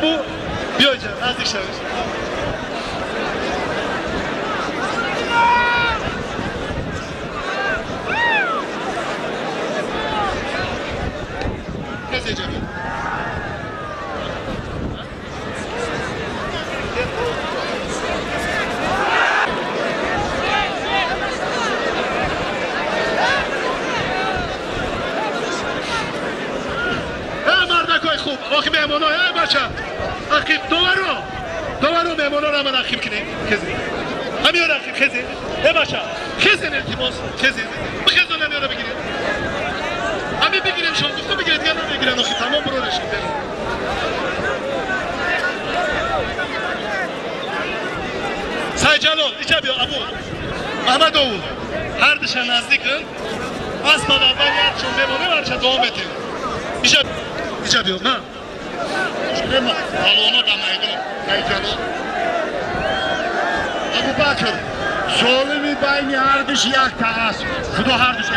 Абу биё инҷа, наздик шавед. Хуб, охи меҳмоно, эй бача, ақиб доваро, доваро меҳмонора ман ақиб кунем, хезин. Ҳамиёра ақиб хезин. Эй бача, хезин илтимос, хезин. Бихезон ҳамиёра бигиред. Ҳами бигирем шон гуфта бигиред, дигар намегиранд охи тамом бурорашон. Сайҷалол, ича биё Абу. Маҳмад Овуд. Ҳар диша наздикн. Аспад аввал ярчон мемонем, ҳарча давом метем. Иҷа иҷа биё, на. Балона да майдон, Сайҷалол. Абубакр, солими байни ҳар душ якта аст. Худо ҳар душа.